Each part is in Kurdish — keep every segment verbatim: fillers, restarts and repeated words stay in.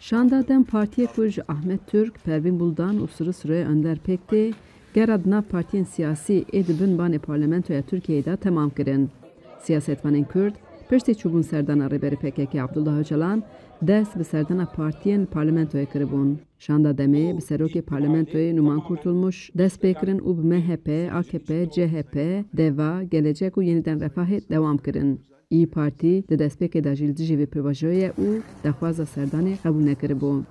Şanda DEM Partiyê ku ji Ahmet Türk, Pervîn Buldan û Suri Suri Önder pêk tê, gera di nav partiyên siyasî ê di bin banê parlamentoya Tirkiyeyê de temam kirin. Siyasetvanên Kurd piştî çûbûn serdana Rêberê P K K Abdullah Ocalan dest bi serdana partiyên li parlamentoyê kiribûn. Şanda DEMê bi serokê parlamentoyê Numan Kurtulmuş dest pê kirin û bi M H P, A K P, C H P, DEVA, Gelecek û Yeniden Refahê dewam kirin. İYİ Partî di destpêkê de jî li dijî vê pêvajoyê ye û daxwaza serdanê qebûl nekiribû.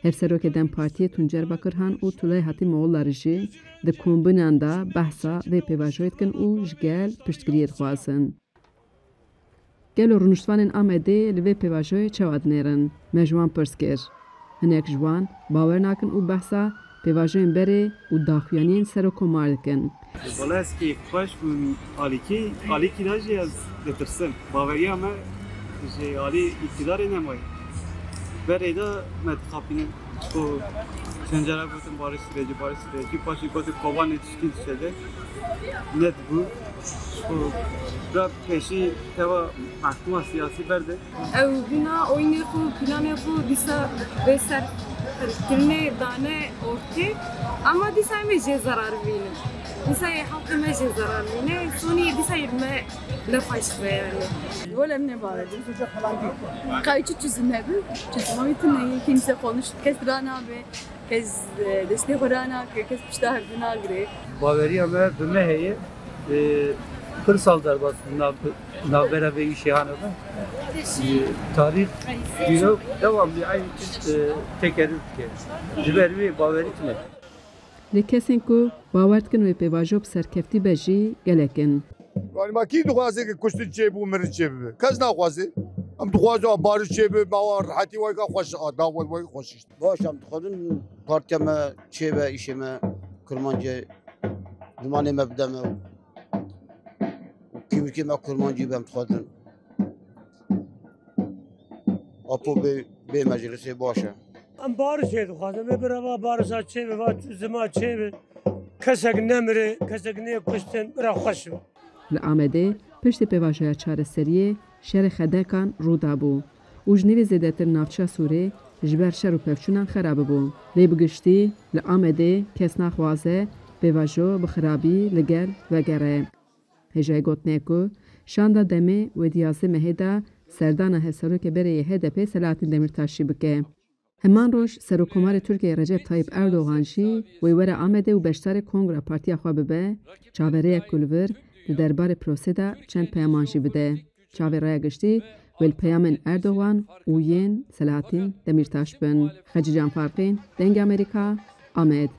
Hevserokê DEM Partiyê Tuncer Bakirhan û Tulay Hatîmoğulları jî di kombînan de behsa vê pêvajoyê dikin û ji gel piştgiriyê dixwazin. Gelo rûniştvanên Amedê li vê pêvajoyê çawa dinêrin? Me ji wan pirs kir. Hinek ji wan bawer nakin û behsa pêvajoyên berê û daxuyaniyên serokomar dikin. Wala ez kêfxweş bûm. Alîkî, alîkî de jî ez ditirsim. Baweriya me ji alî îktidarê nemaye. Berê de me dixapînin. Ku çend cara gotin barış süreci, barış süreci. Paşê gotin Kobanê tişkî dişecek. Nedibû. Ku da pêşî teva mehkûma siyasî berde. Ew bîna oyunê xwe, planê xwe dîsa vê ser kirinê dane ortê. Ama dîsa em ê jê zarar bînin. Dîsa yê halkê me jê zarar bîne. Sonî dîsa yê me ne xweş be yani. Wala em ne bawer. Kay çi çözüm hebû? Çözüm oyun ne. Kimse konuş, kes ranabe. Kes, e, destê xwe ranake, kes pişta hev nagire. Baweriya me bi me heye. E, pir sal derbas nav, navbera vê îşê hane be. E, tarîx dîno dewamlî eynî tişt, e, tekerrür dike. Ji ber wê bawerî tune. Lê kesên ku bawer dikin wê pêvajo bi serkeftî be jî gelek in. Yani ma kî dixwaze ki kuştin çêbû, mirin çêbibe? Kes naxwaze. Em dixwaze barış çêbe, mawa rehetî wayka xweş, a, dawa wayka xweş işte. Baş em dixwazin partiya me çêbe, îşê me kurmancê, zimanê me bide me û kîmikê me kurmancî be em dixwazin. Apo bê, bê meclisê baş e. Em barişê dixwazin. Vê birava barişa çêbe, va zima çêbe. Kesek nemire, kesek nê kuştin, bira xweş be. Li Amedê piştî pêvajoya çareseriyê şerê xedekan rû dabû û ji nîvê zêdetir navça Sûrê ji ber şer û pevçûnan xera bibû. Lê bi giştî li Amedê kes naxwaze pêvajo bi xirabî li gel vegere. Hêjayî gotinê ye ku şanda demê wê di yazdeh mehê de serdana hevserokê berê yê H D P Selahattin Demirtaş jî bike. Heman roj Serokkomarê Tirkiyeyê Recep Tayyip Erdogan jî wê were Amedê û beşdarê kongra partiya xwe bibe, çaverêyek ku li vir di derbarê prosê de çend peyaman jî bide. Çavê raya giştî wê li peyamên Erdogan û yên Selahattin Demirtaş bin. Xecîcan Farqîn, Dengê Amerîka, Amed.